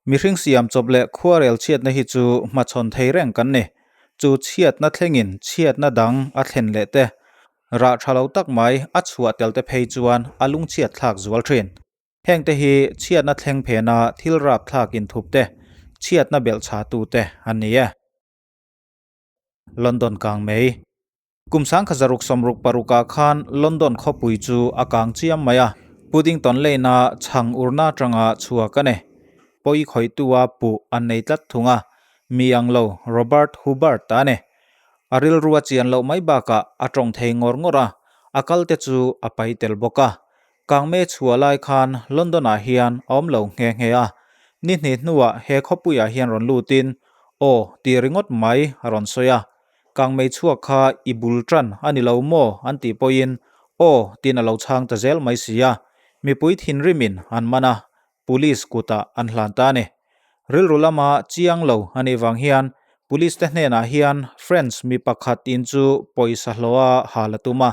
Mihring siam chawp leh khuarel chhiatna hi chu hmachhawn thei reng kan ni. Chu chhiatna thlengin chhiatna dang a thlen leh te, rah tha lo tak mai a chhuah tel te phei chuan a lungchhiat thlak zual thin. Hengte hi chhiatna thleng phena thil rap thlak inthup te, chhiatna belhchha tu te an ni e. London kang mei. Kum 1666 ah khan London khawpui chu a kang chiam mai a, Puddington Lane-a chhang urna atanga chhuak a ni. Pawi khawihtua puh an nei tlat thung a, mi ang lo Robert Hubbard a ni. A rilru a chian loh mai bakah a tawng thei ngawr ngawr a, a kal te chu a pai tel bawk a. Kangme chhuah lai khan London-ah hian a awm lo nghe nghe a, ni hnih hnuah he khawpuiah hian rawn lutin, Aw tih ringawt mai a rawn sawi a. Kangmei chhuak kha i bul tan a ni lo maw an tih pawhin aw tiin a lo chhang ta zel mai si a, mipui thinrimin an man a, police kutah an hlan ta a ni. Rilru lama chiang lo a nih vang hian police te hnenah hian French mi pakhat in chu pawisa hlawha hal a tum a,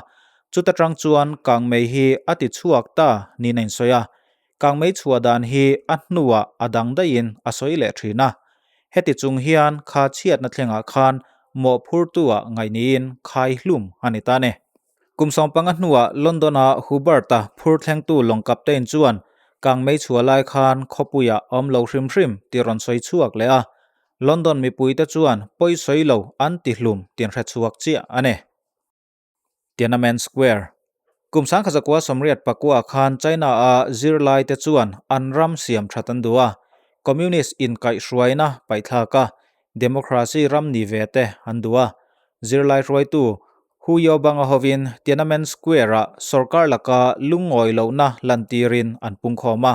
chuta tang chuan kangmei hi a ti chhuak ta niin a insawi a, Kangmei chhuah dan hi a hnuah a dang daihin a sawi leh thin a. Heti chung hian kha chhiatna thlengah khan mawhphurtu-ah ngaih niin khai hlum a ni ta ni. Kum 15 hnuah London-a Hubert-a phur thlengtu lawng captain chuan kangmei chhuah lai khan khawpuiah a awm lo hrim hrim tih rawn sawi chhuak leh a. London mipuite chuan pawi sawi lo an ti hlum tih an hre chhuak chiah a ni. Tiananmen Square. Kum 1989 khan China-a zirlaite chuan an ram siam that an duh a, Communist inkaihhruaina paihthlak a, democracy ram ni ve te an duh a. Zirlai hruaitu Hu Yaobang-a hovin Tiananmen Square-ah sorkar laka lungawi lohna lantirin an pungkhawm a.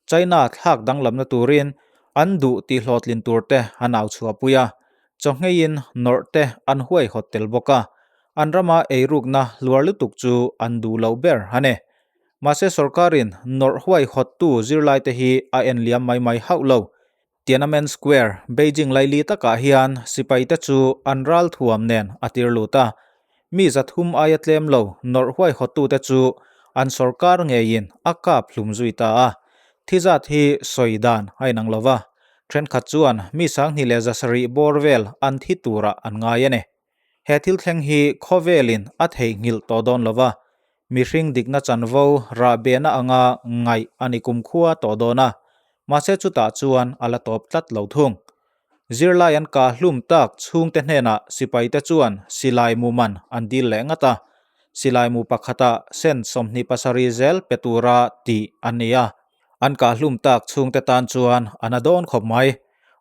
China thlak danglamna turin an duh tihhlawhtlin turte an au chhuahpui a. Chawhngeiin nawrh te an huaihawt tel bawk a, an rama eirukna hluar lutuk chu an duh loh ber a ni. Mahse sorkarin nawrh huaihawttu zirlaite hi a en liam mai mai hauh lo. Tiananmen Square, Beijing laili takah hian sipaite chu an ral thuam nen a tir lut a. Mi 300 aia tlem lo nawrh huaihawttute chu an sorkar ngeiin a kap hlum zui ta a. Thi zat hi sawi dan a inang lo va, thenkhat chuan mi 2170 bawr vel an thi turah an ngai a ni. He thil thleng hi khawvelin a theihnghilh tawh dawn lo va, mihring dikna chanvo rahbehna anga ngaih a ni kumkhua tawh dawn a, mahse chutah chuan a la tawp tlat lo thung. Zirlai an kah hlum tak chhungte hnenah sipaite chuan silai mu man an dil leh ngat a, silai mu pakhata cent 27 zel pe tura tih an ni a. An kah hlum tak chhungte tan chuan a na dawn khawp mai.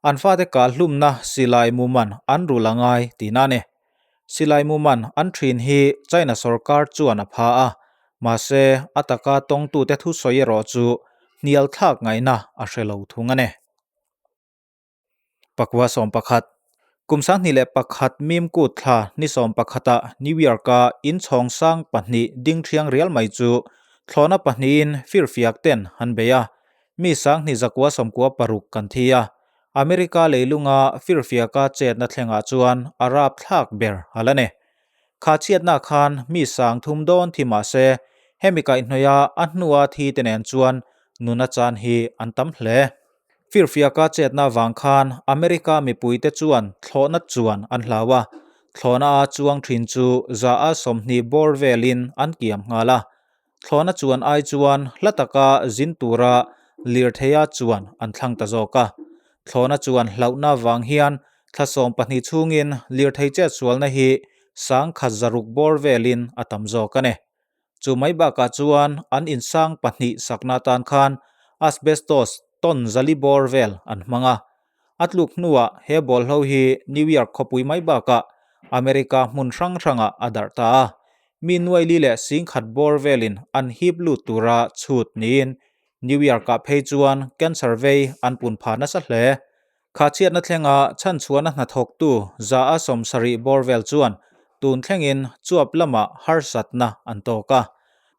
An fate kah hlumna silai mu man an rul a ngai tihna a ni. Silai mu man an thin hi China sorkar chuan a pha a, mahse a taka tawngtute thusawi erawh chu hnial thlak ngaihna a hre lo thung a ni. Pakua 11, Kum 2001 mim kut thla ni 11 ah New York-a inchhawng sang pahnih ding thiang rial mai chu thlawhna pahnihin firfiak ten an bei a, mi 2996 kan thi a. America leilunga firfiaka chetna thlengah chuan a rapthlak ber a la ni. Kha chhiatna khan mi 3000 dawn thi mah se hemi kaihhnawih a a hnua thi te nen chuan nuna chan hi an tam hle. Firfiaka chetna vang khan America mipuite chuan thlawhna chuan an hlau a, thlawhna a chuang thin chu za a 20 bawr velin an kiam nghal a. Thlawhna chuan ai chuan hla taka zin tura lirtheia chuan an thlang ta zawk a. Thlawhna chuan hlauhna vang hian thla 12 chhungin lirthei chetsualna hi 1600 bawr velin a tam zawk a ni. Chu mai bakah chuan an insang pahnih sakna atan khan asbestos ton 400 bawr vel an hmang a. A tluk hnuah he bawlhlo hi New York khawpui mai bakah America hmun hrang hrangah a darh ta a. Mi 4,010 bawr velin an hip lut tura chhut niin New York-ah phei chuan cancer vei an pun pha nasa hle. Kha chhiatna thlenga chhanchhuahna hnathawktu 70 bawr vel chuan tun thlengin chuap lamah harsatna an tawk a.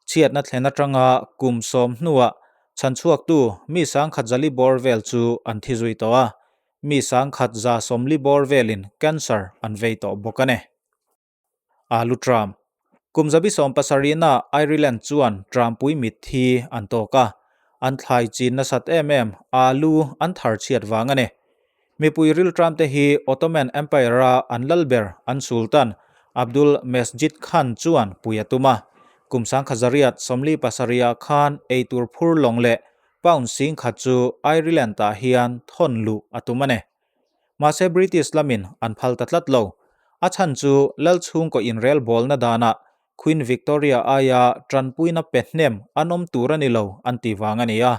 Chhiatna thlen atanga kum 10 hnuah chhanchhuaktu mi 1,400 bawr vel chu an thi zui tawh a, mi 1,140 bawr velin cancer an vei tawh bawk a ni. Alu tram. Kum 17 na Ireland chuan trampui mit thi an tawk a. An thlai chin nasat em em alu an thar chhiat vang a ni. Mipui rilṭamte hi Ottoman Empire-a an lal ber an Sultan Abdul Mesjid Khan chuan pui a tum a. Kum 1747-ah khan eitur phur lawng leh pound 10,000 chu Ireland-ah hian thawn luh a tum a ni. Mahse British lamin an phal ta tlat lo. A chhan chu lal chhungkaw inrelbawlna danah Queen Victoria aia tanpuina pe hnem an awm tur a ni lo an ti vang a ni a.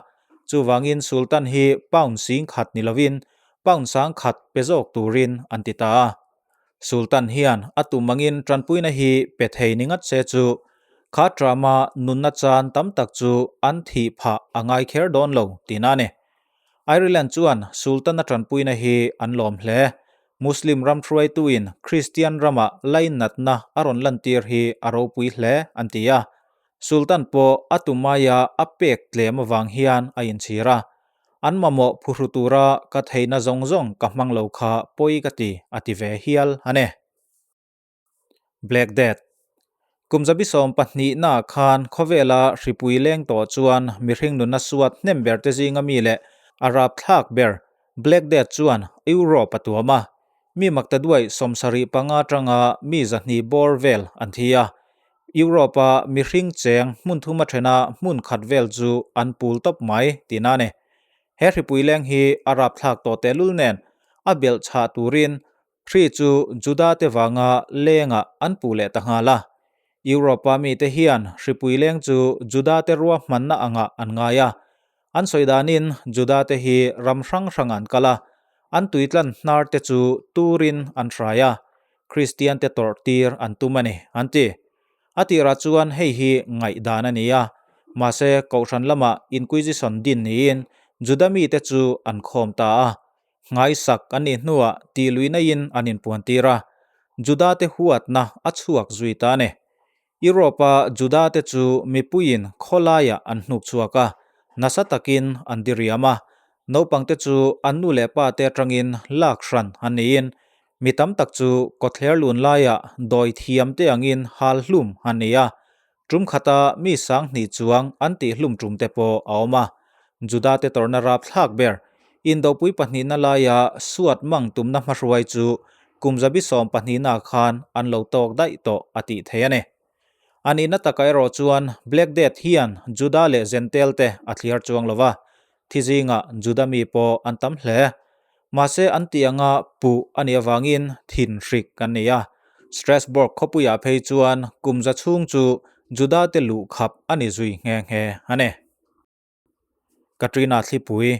Chuvangin Sultan hi pound 10,000 ni lovin pound 10,000 pe zawk turin an ti ta a. Sultan hian a tum angin tanpuina hi pe thei ni ngat se chu kha trama nunna chan tam tak chu an thih phah a ngai kher dawn lo tihna a ni. Ireland chuan Sultan-a tanpuina hi an lawm hle. Muslim ram hruaituin Kristian rama lainatna a rawn lantir hi a ropui hle an ti a. Sultan pawh a tumaia a pek tlem avang hian a inchhir a. An mamawh phuhru tura ka theihna zawng zawng ka hmang lo kha pawi ka ti a ti ve hial a ni. Black Death. Kum 12 naah khan khawvela hripui leng tawh chuan mihring nunna suat hnem ber te zinga mi leh a rapthlak ber Black Death chuan Europe a tuam a. Mi maktaduai 75 atanga mi 200 bawr vel an thi a. Europe-a mihring cheng hmun thuma thena hmun khat vel chu an pul tawp mai tihna a ni. He hripui leng hi a rapthlak tawh tehlul nen a belh chhah turin Hri chu Juda-te vanga lengah an puh leh ta nghal a. Europe-a mite hian hripui leng chu Juda-te ruahmanna angah an ngai a. An sawi danin Juda-te hi ram hrang hrangah an kal a, an tuitlan hnarte chu turin an hrai a, Kristiante tawrh tir an tum a ni, an ti. A tirah chuan hei hi ngaihdan a ni a, mahse Kohhran lamah Inquisition din niin Juda mite chu an khawm ta a. Nghaisak an nih hnuah tih luihnaiin an inpuantir a, Juda-te huatna a chhuak zui ta a ni. Europe-a Juda-te chu mipuiin khawlaiah an hnuk chhuak a, nasa takin an diriam a, naupangte chu an nu leh pate atangin lak hran an niin mi tam tak chu kawtthler lun laiah dawi thiamte angin hal hlum an ni a, Tum khata mi 2000 chuang an tih hlum tum te pawh a awm a. Juda-te tawrhna rapthlak ber, indopui pahnihna laia suat mang tumna hmahruai chu kum 12na khan an lo tawk daih tawh a tih theih a ni. A nihna takah erawh chuan Black Death hian Juda leh Jentail te a thliar chuang lo va, thi zingah Juda mi pawh an tam hle. Mahse an tih anga puh a nih avangin thin hrik an ni a. Strasbourg khawpuiah phei chuan kum za chhung chu Juda te luh khap a ni zui nghe nghe a ni. Katrina thlipui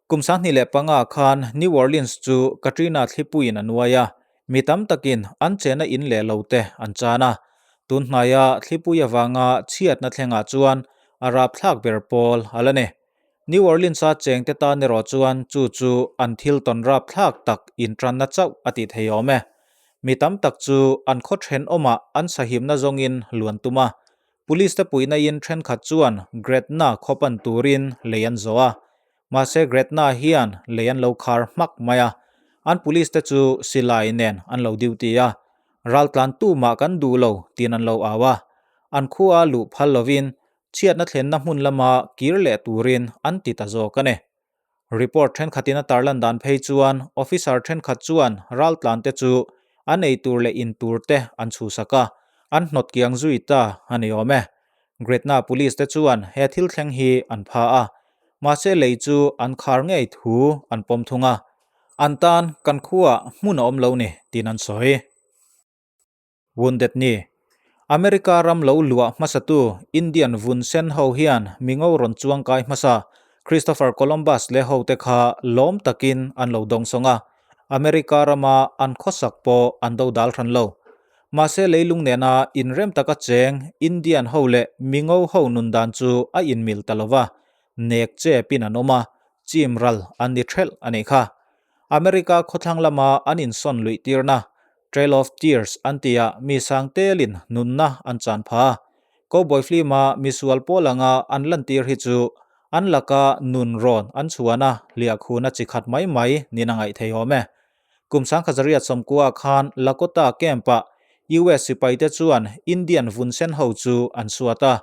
Kum 2005 khan New Orleans chu Katrina thlipuiin a nuai a, mi tam takin an chena in leh lo te an chan a. Tun hnaia thlipui avanga chhiatna thlengah chuan a rapthlak ber pawl a la ni. New Orleans-a chengte tan erawh chuan chu chu an thil tawn rapthlak tak intranna chauh a tih thei awm e. Mi tam tak chu an khaw thenawmah an sahimna zawngin luan tum a. Police te puihna-in thenkhat chuan Gretna khaw pan turin lei an zawh a. Mahse Gretna hian lei an lo khar hmak mai a. An police te chu silai nen an lo duty a. Raltlan tumah kan duh lo tiin an lo au a. An khua luh phal lovin Chhiatna thlenna hmun lama kir leh turin an ti ta zawk a ni. Report thenkhatin a tarlan dan phei chuan officer thenkhat chuan raltlante chu an ei tur leh in tur te an chhuhsak a, an hnawt kiang zui ta a ni awm e. Gretna Police te chuan he thil thleng hi an pha a, mahse lei chu an khar ngei thu an pawm thung a, an tan kan khuaah hmun a awm lo ni tiin an sawi. Wounded Knee. America ram lo luah hmasatu Indian vun sen ho hian mingo rawn chuang kai hmasa Christopher Columbus leh hote kha lawm takin an lo dawngsawng a, America rama an khawsak pawh an do dal hran lo. Mahse leilung nena inrem taka cheng Indian ho leh mingo ho nun dan chu a inmil ta lova, nek chepin an awm a, chim ral an ni thelh a nih kha. America khawthlang lama an insawn luih tirna Trail of Tears an tihah mi sang telin nunna an chan pha a. Cowboy film-a misual pawl anga an lantir hi chu an laka nun rawn an chhuan a, hliahkhuna chi khat mai mai niin a ngaih thei awm e. Kum 1990 khan Lakota camp-ah US sipaite chuan Indian vun sen ho chu an suat a.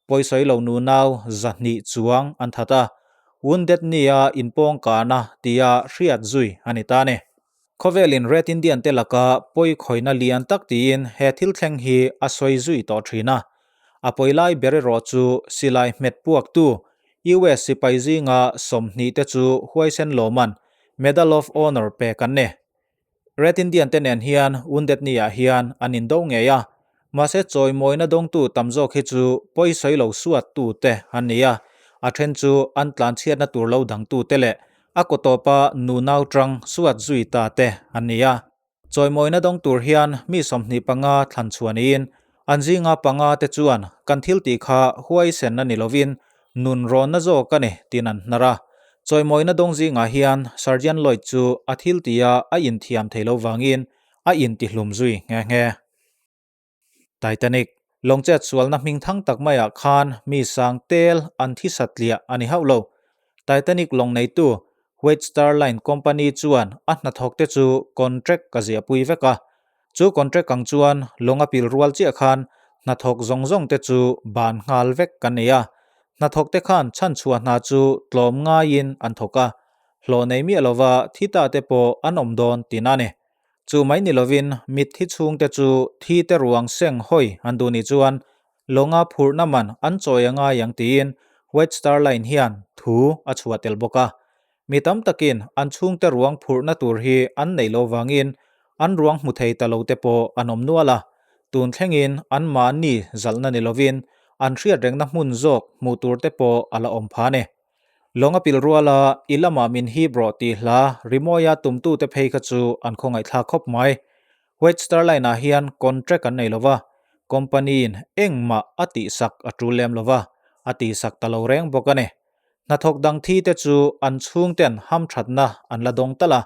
Pawisawi lo nunau 200 chuang an that a, Wounded Knee-a inpawng kahna tia hriat zui a ni ta a ni. Khawvelin Red Indian te laka pawi khawina lian tak tiin he thil thleng hi a sawi zui tawh thin a. A pawi lai ber erawh chu silai hmet puaktu US sipai zinga 20 te chu huaisen lawman Medal of Honor pek an ni. Red Indian te nen hian Wounded Knee-ah hian an indo ngei a, mahse chawimawina dawngtu tam zawk hi chu pawisawi lo suattu te an ni a, a then chu an tlanchhiatna tur lo dangtu te leh a kaw tawpa nunau tang suat zui ta te an ni a. Chawimawina dawng tur hian mi 25 thlan chhuah niin an zinga panga te chuan kan thil tih kha huaisen a ni lovin nun rawnna zawk a ni tiin an hnar a. Chawimawina dawng zingah hian Sergeant Lloyd chu a thil tia a inthiam thei lo vangin a intihlum zui nghe nghe. Titanic, lawngchet sualna hming thang tak maiah khan mi sang tel an thi satliah a ni hauh lo. Titanic lawng neitu White Star Line Company chuan a hnathawkte chu contract ka ziahpui vek a. Chu contract ang chuan lawng a pil rual chiah khan hnathawk zawng zawng te chu ban nghal vek kan nei a. Hnathawkte khan chhanchhuah hna chu tlawm ngaiin an thawk a. Hlawh nei miah lova thi ta te pawh an awm dawn tihna a ni. Chu mai ni lovin mitthi chhungte chu thi te ruang seng hawi an duh nih chuan lawnga phurhna man an chawi a ngai ang tiin White Star Line hian thu a chhuah tel bawk a. Mi tam takin an chhungte ruang phurhna tur hi an neih loh vangin an ruang hmu thei ta lo te pawh an awm nual a. Tun thlengin an mahni zalhna ni lovin an hriat rengna hmun zawk hmuh tur te pawh a la awm pha a ni. Lawng a pil rual a, i lamah min hip rawh tih hla rimawia tumtute phei kha chu an khawngaihthlak khawp mai. White Star Line-ah hian contract an nei lo va, company-in engmah a tihsak a tul lem lo va, a tihsak ta lo reng bawk a ni. Hnathawk dang thi te chu an chhungten hamthatna an la dawng tal a,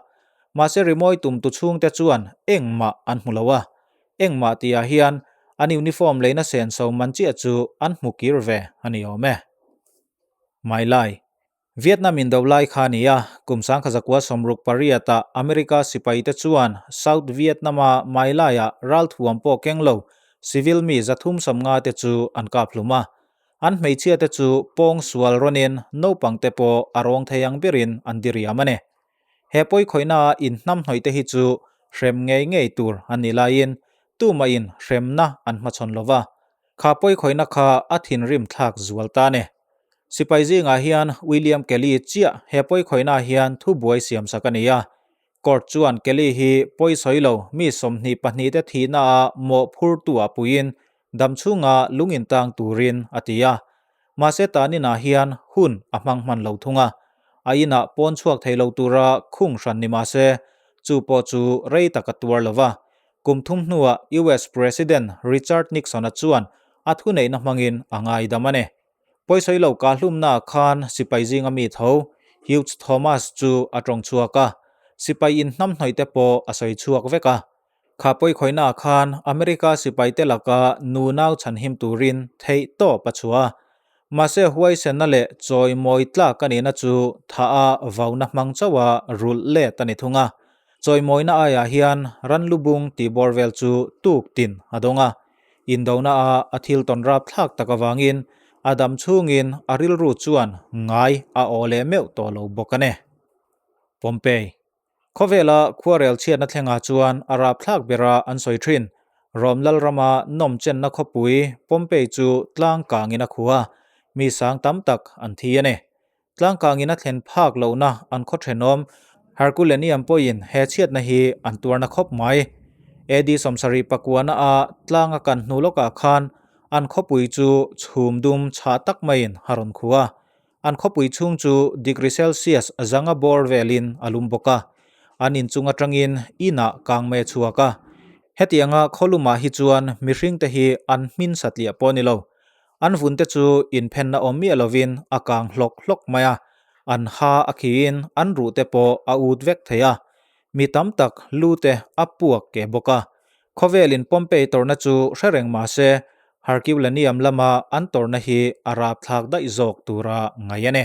mahse rimawi tumtu chhungte chuan engmah an hmu lo a, engmah tihah hian an uniform leina senso man chiah chu an hmu kir ve a ni awm e. Mai lai. Vietnam indo lai kha a ni a, kum 1968-ah America sipaite chuan South Vietnam-a Mai Lai-ah ralthuam pawh keng lo civil mi 350 te chu an kap hlum a. An hmeichhia te chu pawng sual rawnin naupang te pawh a rawng thei ang berin an diriam a ni. He pawikhawihna-a inhnamhnawih te hi chu hrem ngei ngei tur an nih laiin tumahin hremna an hmachhawn lo va. Kha pawikhawihna kha a thinrim thlak zual ta a ni. Sipai zingah hian William Kelly chiah he pawikhawihnaah hian thubuai siamsak a ni a. Court chuan Kelly hi pawisawi lo mi 22 te thihnaah mawhphurtu-ah puiin damchhunga lung intang turin a ti a. Mahse taninah hian hun a hmang hman lo thung a. A inah pawn chhuak thei lo tura khung hran ni mahse chu pawh chu rei tak a tuar lo va. Kum thum hnuah US President Richard Nixon-a chuan a thuneihna hmangin a ngaidam a ni. Pawisawi lo kahlumnaah khan sipai zinga mi tho Hugh Thomas chu a tawng chhuak a, sipai inhnamhnawih te pawh a sawi chhuak vek a. Kha pawikhawihnaah khan America sipaite laka nunau chhanhim turin theih tawp a chhuah a. Mahse huaisenna leh chawimawi tlak a nihna chu thah a vauna hmang chauha rulh let a ni thung a. Chawimawina aiah hian ranlubung tih bawr vel chu tuk tin a dawng a. Indona a a thil tawn rap thlak tak avangin a dam chhungin a rilru chuan ngai a aw leh meuh tawh lo bawk a ni. Pompeii. Khawvela khuarel chhiatna thlengah chuan a rapthlak bera an sawi thin. Rom Lalrama nawmchenna khawpui Pompeii chu tlang kangin a khu a, mi sang tam tak an thi a ni. Tlang kangin a thlen phak lohna an khaw thenawm Herculaneum pawhin he chhiatna hi an tuarna khawp mai. AD 79 a tlang a kan hnu lawkah khan an khawpui chu chhum dum chhah tak maiin a rawn khu a. An khawpui chhung chu degree Celsius zanga bawr velin a lum bawk a, an inchung atangin inah kangmei a chhuak a. Hetianga khawlumah hi chuan mihringte hi an hmin satliah pawh a ni lo. An vunte chu inphenna awm miah lovin a kang hlawk hlawk mai a, an ha a khiin an ruhte pawh a ut vek thei a. Mi tam tak lute a puak ke bawk a. Khawvelin Pompeii tawrhna chu hre reng mah se, Herculaneum lama an tawrhna hi a rapthlak daih zawk tura ngaih a ni.